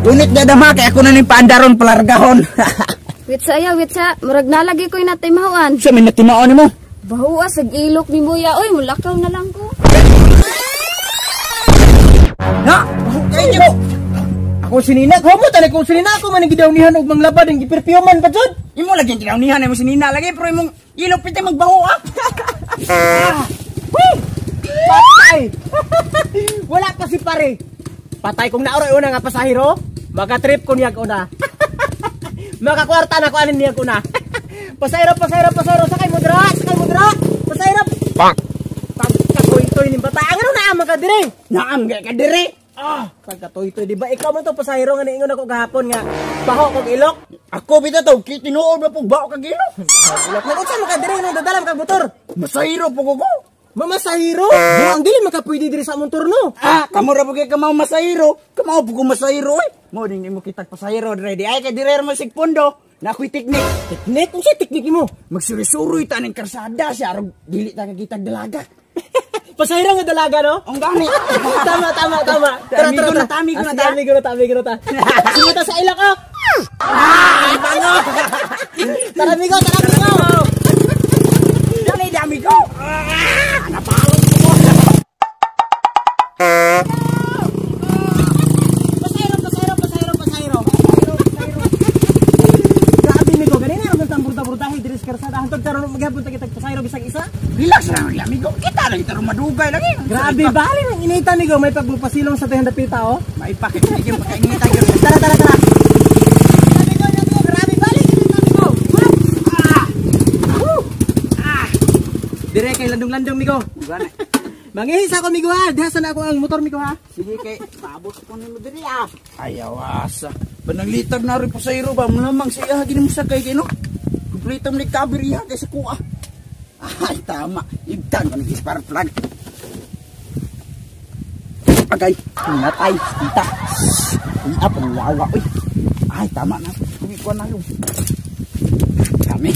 Gunit na dama kay ako na ning paandaron palargahon. Wait sa iya, wait sa. Murag nalagi ko'y natimawan. Sa may natimaon nimo. Bahuwa sa ilok ni Muya. Oy, mulakaw na lang ko. Na, kay mo. Ako sinina, homo tani ko sinina ako man gidawnihan og manglabad ang giperpiyuman pa jud. Imo lagi ang ginawnihan imo sinina lagi pero imong ilok piti magbaho ah. Patay. Wala pa si pare. Patay kung naoray una nga pasahero, maka-trip ko niyag una. Makakwarta na ko anin niyag una. Pasahero, pasahero, pasahero, sakay mo dira, sakay mo dira. Pasahero. Pak. Pagkatoy-toy ning bata. Ang ano naam ka dire? Naam gay ka dire. Ah, pagkatoy-toy di ba ikaw man to pasahero nga niingon ako gahapon nga baho kog ilok. Ako bitaw to, tinuod ba pug baho kag ilok? Ilok nag unsa man ka dire nang dadalam kag motor? Masahero pug ko. Mamasahero? Buang dili makapwede diri sa among turno. Ah, kamo ra pug kay kamao masahero. Kamao pug ko masahero oy. Mo ning nimo kitag pasahero dire di ay kay dire mo sig pundo. Na ako'y teknik. Teknik? Unsa teknik nimo? Magsuri-suroy ta ning karsada siya arog dili ta kakitag dalaga. Pasahero nga dalaga no? Ang gani. Tama, tama, tama. Tara, Amigo tara, na tara. ta, amigo Ah, na sige, ta. Amigo na ta, amigo na ta. Sumuta sa ilok oh. Ah, bango. Tara amigo, tara amigo. Dali di amigo. Ah, napalong ko. Pasahero, pasahero, pasahero, pasahero. Grabe amigo, ganina ra man tang burda-burdahi diri sa karsada. Hantod karon maghapon ta kitag pasahero bisag isa. Relax lang lagi amigo. Kita lagi taro madugay lagi. Grabe bali nang inita amigo, may pagpasilong sa tuhang dapita oh. Maipakit lagi yung pakainita gyud. Tara, tara, tara. Amigo, amigo, grabe bali inita amigo. Ah! Woo! Ah! Dire kay landong-landong amigo. Gani. Mangihis ako amigo ha. Diha na ako ang motor amigo ha. Sige kay paabot ko nimo diri ah. Ayaw asa. Pananglitag na rin pasahero ba malamang sa iya gini mo sakay kay no. Kompleto man ni cover iya kay sa kuha. Ay tama. Ibtan ko nag-spark plug. Agay, natay kita. Uy, ah, pangwawa uy. Ay tama na. Kumikuha na yun. Kami.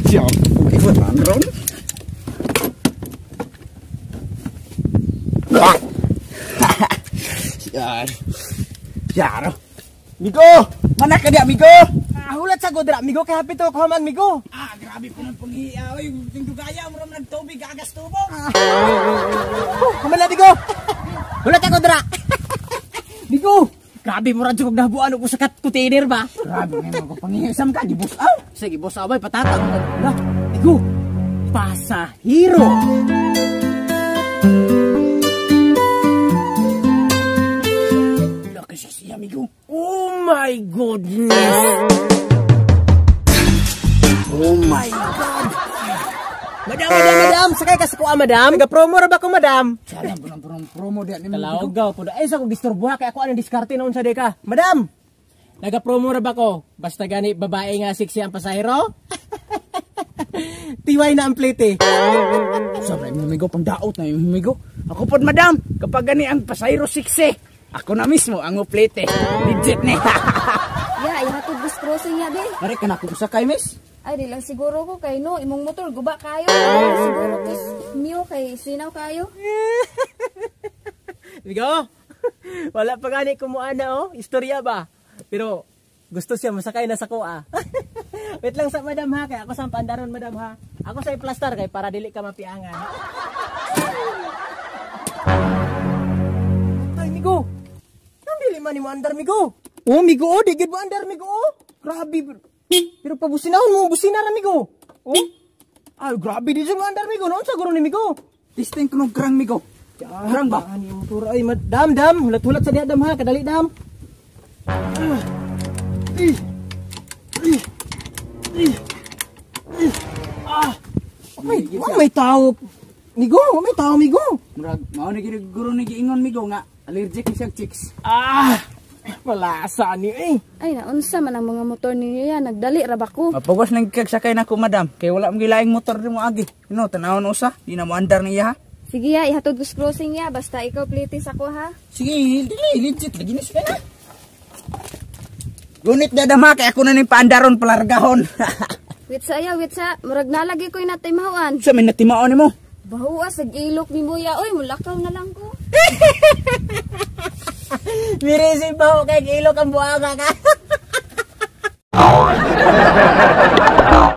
Siya. Uy, ron ron. Yan. Yaro. Migo! Mana ka di, amigo? Ah, hulat sa godra amigo kay hapit ko man amigo. Ah, grabe po ng panghiya. Oy, tingdugaya mo ram nagtubig, agas tubong. Oh, kuman amigo. Hulat ako dra. Migo, grabe mo radyo kog nahabuan og usa ka container ba? Grabe ngayon ko panghiya. Sam ka, gibus aw. Sige, boss away patatag. Lah, migo. Pasahero. Laki siya siya, amigo. Oh my goodness. Oh my God. Madam, madam, madam, sakay ka sa kuha, madam. Naga-promo ra ba ko, madam? Sana po ng promo diyan. Kalawag po. Ay, sa kong disturbo ha, kaya ako anong diskarte na unsa di ka. Madam, naga-promo ra ba ko? Basta gani babae nga sexy ang pasahero? Tiway na ang plate eh. Sabi mo, amigo, pang daot na yung amigo. Ako pod, madam, kapag gani ang pasahero sexy, ako na mismo ang uplete. Legit ni. Ya, ihatod bus crossing ya, be. Pare ka na ako sakay, miss. Ay, di lang siguro ko kay no, imong motor guba kayo. Ay, siguro ko mio kay sinaw kayo. Amigo, wala pa gani kumuha na oh, istorya ba? Pero gusto siya masakay na sa kuha. Wait lang sa madam ha, kay ako sa pandaron madam ha. Ako sa i-plaster kay para dili ka mapiangan. Ay, amigo. Nang dili man ni mo andar migo. Oh, migo oh, di gid mo andar migo oh. Grabe. Pero pabusinahon mo, busina ra migo. Oh. Ay, grabe di jud mo andar migo. Noon sa guro ni migo. Testing ko nung krang migo. Krang ba? Ani motor ay madam dam, hulat-hulat sa diha dam ha, kadali dam. Ah. Ih. Ih. Ih. Ih. Ah. May, wa may tao. Migo, wa may tao migo. Murag mao ni gid guro ni giingon migo nga allergic ni siya chicks. Ah. Wala sa ni eh. Ay, naunsa man ang mga motor ninyo ya, nagdali ra ba ko? Mapugos lang kag sakay nako madam, kay wala mo gilaing motor di mo agi. No, tanawon usa, di na mo andar niya ha. Sige ya, ihatod ko crossing ya, basta ikaw plate sa ko ha. Sige, dili legit lagi ni siya na. Gunit na dama kay ako na ning paandaron palargahon. Wait sa iya, wait sa. Murag nalagi ko'y natimawan. Sa may natimaon nimo? Bahuwa sa ilok ni Muya. Oy, mulakaw na lang ko. Mirisi ba kay ilok ang buanga ka.